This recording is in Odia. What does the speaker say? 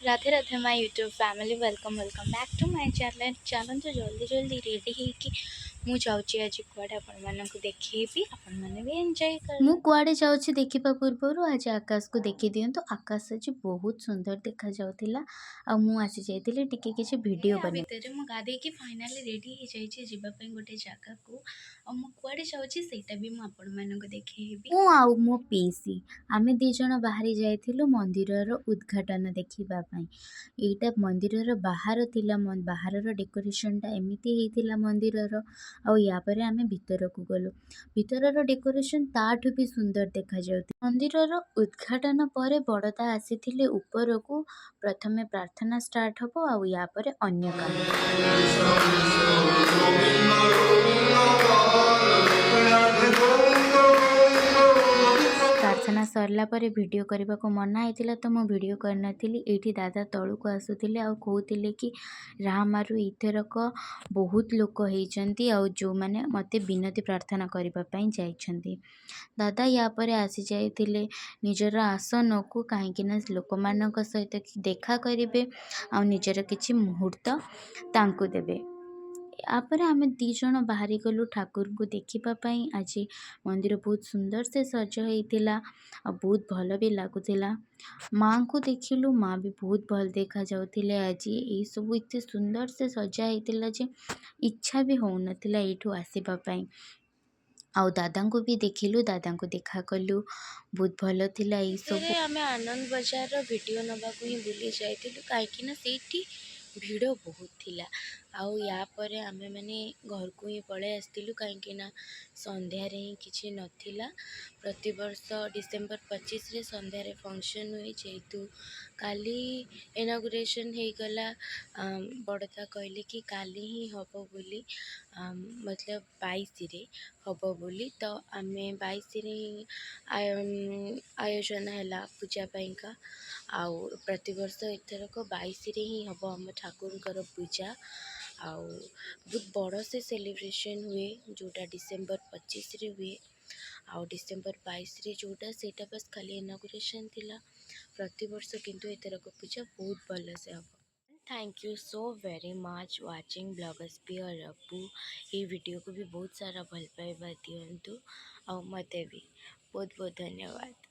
Radhe Radhe, my YouTube family. Welcome, welcome back to my channel. ଚାଲନ୍ତୁ, ଜଲ୍ଦି ଜଲ୍ଦି ରେଡ଼ି ହେଇକି ମୁଁ ଯାଉଛି ଆଜି କୁଆଡ଼େ, ଆପଣମାନଙ୍କୁ ଦେଖେଇବି। ଆପଣମାନେ ବି ଏନ୍ଜୟ ମୁଁ କରନ୍ତୁ। କୁଆଡ଼େ ଯାଉଛି ଦେଖିବା ପୂର୍ବରୁ ଆଜି ଆକାଶକୁ ଦେଖିଦିଅନ୍ତୁ। ଆକାଶ ଆଜି ବହୁତ ସୁନ୍ଦର ଦେଖାଯାଉଥିଲା ଆଉ ମୁଁ ଆସି ଯାଇଥିଲି ଟିକେ କିଛି ଭିଡ଼ିଓ ୟା ବନେଇ ଭିତରେ ମୁଁ ଗାଧେଇକି ଫାଇନାଲି ରେଡ଼ି ହେଇଯାଇଛି ଯିବା ପାଇଁ ଗୋଟେ ଜାଗାକୁ। ଆଉ ମୁଁ କୁଆଡ଼େ ଯାଉଛି, ସେଇଟା ବି ମୁଁ ଆପଣମାନଙ୍କୁ ଦେଖେଇବି। ମୁଁ ଆଉ ମୋ ପିଇସି, ଆମେ ଦୁଇ ଜଣ ବାହାରି ଯାଇଥିଲୁ ମନ୍ଦିରର ଉଦ୍ଘାଟନ ଦେଖିବା ପାଇଁ। ଏଇଟା ମନ୍ଦିରର ବାହାର ଥିଲା। ବାହାରର ଡେକୋରେସନଟା ଏମିତି ହେଇଥିଲା ମନ୍ଦିରର। ଆଉ ୟା ପରେ ଆମେ ଭିତରକୁ ଗଲୁ। ଭିତରର ଡେକୋରେସନ ତାଠୁ ବି ସୁନ୍ଦର ଦେଖାଯାଉଥିଲା। ମନ୍ଦିରର ଉଦ୍ଘାଟନ ପରେ ବଡ଼ଦା ଆସିଥିଲେ ଉପରକୁ। ପ୍ରଥମେ ପ୍ରାର୍ଥନା ଷ୍ଟାର୍ଟ ହବ ଆଉ ୟା ପରେ ଅନ୍ୟ କାମ। Radhe Govinda Govinda. ପ୍ରାର୍ଥନା ସରିଲା ପରେ ଭିଡ଼ିଓ କରିବାକୁ ମନା ହେଇଥିଲା, ତ ମୁଁ ଭିଡ଼ିଓ କରିନଥିଲି। ଏଇଠି ଦାଦା ତଳକୁ ଆସୁଥିଲେ ଆଉ କହୁଥିଲେ କି ରାହାମାରୁ ଏଇଥରକ ବହୁତ ଲୋକ ହେଇଛନ୍ତି ଆଉ ଯେଉଁମାନେ ମୋତେ ବିନତି ପ୍ରାର୍ଥନା କରିବା ପାଇଁ ଯାଇଛନ୍ତି। ଦାଦା ୟା ପରେ ଆସିଯାଇଥିଲେ ନିଜର ଆସନକୁ, କାହିଁକି ନା ଲୋକମାନଙ୍କ ସହିତ ଦେଖା କରିବେ ଆଉ ନିଜର କିଛି ମୁହୂର୍ତ୍ତ ତାଙ୍କୁ ଦେବେ। ୟାପରେ ଆମେ ଦୁଇ ଜଣ ବାହାରିଗଲୁ ଠାକୁରଙ୍କୁ ଦେଖିବା ପାଇଁ। ଆଜି ମନ୍ଦିର ବହୁତ ସୁନ୍ଦର ସେ ସଜ ହେଇଥିଲା ଆଉ ବହୁତ ଭଲ ବି ଲାଗୁଥିଲା। ମାଆଙ୍କୁ ଦେଖିଲୁ, ମା ବି ବହୁତ ଭଲ ଦେଖାଯାଉଥିଲେ ଆଜି। ଏଇସବୁ ଏତେ ସୁନ୍ଦର ସେ ସଜା ହେଇଥିଲା ଯେ ଇଚ୍ଛା ବି ହେଉନଥିଲା ଏଇଠୁ ଆସିବା ପାଇଁ। ଆଉ ଦାଦାଙ୍କୁ ବି ଦେଖିଲୁ, ଦାଦାଙ୍କୁ ଦେଖା କଲୁ। ବହୁତ ଭଲ ଥିଲା ଭିତରେ ଏଇସବୁ। ଆମେ ଆନନ୍ଦ ବଜାରର ଭିଡ଼ିଓ ନେବାକୁ ହିଁ ଭୁଲି ଯାଇଥିଲୁ, କାହିଁକି ନା ସେଇଠି ଭିଡ଼ ବହୁତ ଥିଲା। ଆଉ ୟା ପରେ ଆମେମାନେ ଘରକୁ ହିଁ ପଳେଇ ଆସିଥିଲୁ, କାହିଁକି ନା ସନ୍ଧ୍ୟାରେ ହିଁ କିଛି ନଥିଲା। ପ୍ରତିବର୍ଷ ଡିସେମ୍ବର 25ରେ ସନ୍ଧ୍ୟାରେ ଫଙ୍କସନ୍ ହୁଏ। ଯେହେତୁ କାଲି ଇନାଗୁରେସନ୍ ହେଇଗଲା, ବଡ଼ଦା କହିଲେ କି କାଲି ହିଁ ହେବ ବୋଲି, ମତଲବ 22ରେ ହେବ ବୋଲି। ତ ଆମେ 22ରେ ହିଁ ଆୟୋଜନ ହେଲା ପୂଜା ପାଇଁକା। ଆଉ ପ୍ରତିବର୍ଷ ଏଥରକ 22ରେ ହିଁ ହେବ ଆମ ଠାକୁରଙ୍କର ପୂଜା। ଆଉ ବହୁତ ବଡ଼ ସେ ସେଲିବ୍ରେସନ୍ ହୁଏ, ଯେଉଁଟା ଡିସେମ୍ବର 25ରେ ହୁଏ। ଆଉ ଡିସେମ୍ବର 22ରେ ଯେଉଁଟା, ସେଇଟା ବାସ୍ ଖାଲି ଇନାଗୁରେସନ୍ ଥିଲା। ପ୍ରତିବର୍ଷ କିନ୍ତୁ ଏଥରକ ପୂଜା ବହୁତ ଭଲସେ ହେବ। Thank you so very much watching bloggers peer Apu. ଏଇ ଭିଡ଼ିଓକୁ ବି ବହୁତ ସାରା ଭଲ ପାଇବା ଦିଅନ୍ତୁ ଆଉ ମୋତେ ବି ବହୁତ ବହୁତ ଧନ୍ୟବାଦ।